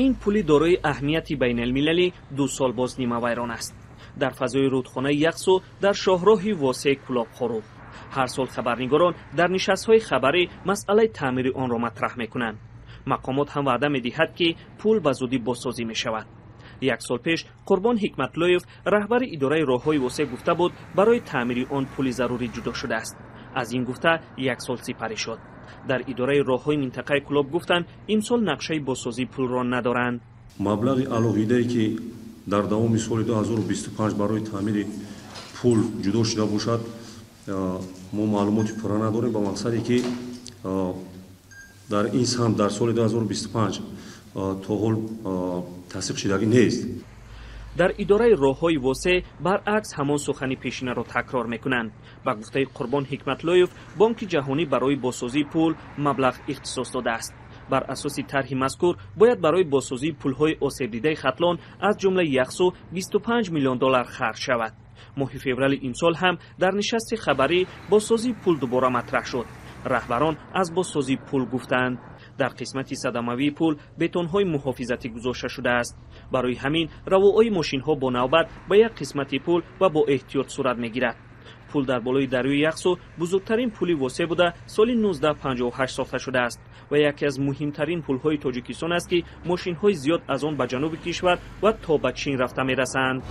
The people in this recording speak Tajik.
Ин пули дорои аҳамияти байналмилалӣ 2 сол боз нимавайрон аст дар фазои рудхонаи Яхсу, дар шоҳроҳи Восеи Кӯлоб Хоруғ. Ҳар сол хабарнигорон дар нишастҳои хабарӣ масъалаи таъмири онро матраҳ мекунанд. Мақомот ҳам ваъда медиҳад, ки пул ба зудӣ бозсозӣ мешавад. Як сол пеш Қурбон Ҳикматлоев, раҳбари идораи роҳҳои Восеъ, гуфта буд, барои таъмири он пули зарурӣ ҷудо шудааст. Аз ин гуфта як сол сипарӣ шуд. Дар идораи роҳҳои минтақаи Кӯлоб гуфтанд, имсол нақшаи бозсозии пулро надоранд. Маблағи алоҳидае, ки дар давоми соли 2025 барои таъмири пул ҷудо шуда бошад, мо маълумоти пурра надорем, ба мақсаде ки дар ин самт дар соли 2025 то ҳол тасдиқ шудагӣ нест. Дар идораи роҳҳои Восеъ, баръакс, ҳамон сухани пешинаро такрор мекунанд. Ба гуфтаи Қурбон Ҳикматлоев, Бонки Ҷаҳонӣ барои бозсозии пул маблағ ихтисос додааст. Бар асоси тарҳи мазкур бояд барои бозсозии пулҳои осебдидаи Хатлон, аз ҷумла Яхсу, 25 миллион доллар харҷ шавад. Моҳи феврали имсол ҳам дар нишасти хабарӣ бозсозии пул дубора матраҳ шуд. Раҳбарон аз бозсозии пул гуфтанд, дар қисмати садамавии пул бетонҳои муҳофизатӣ гузошта шудааст. Барои ҳамин равоаи мошинҳо бо навбат ба як қисмати пул ва бо эҳтиёт сурат мегирад. Пул дар болои дарёи Яхсу бузургтарин пули Восеъ буда, соли 1958 сохта шудааст ва яке аз муҳимтарин пулҳои Тоҷикистон аст, ки мошинҳои зиёд аз он ба ҷануби кишвар ва то ба Чин рафта мерасанд.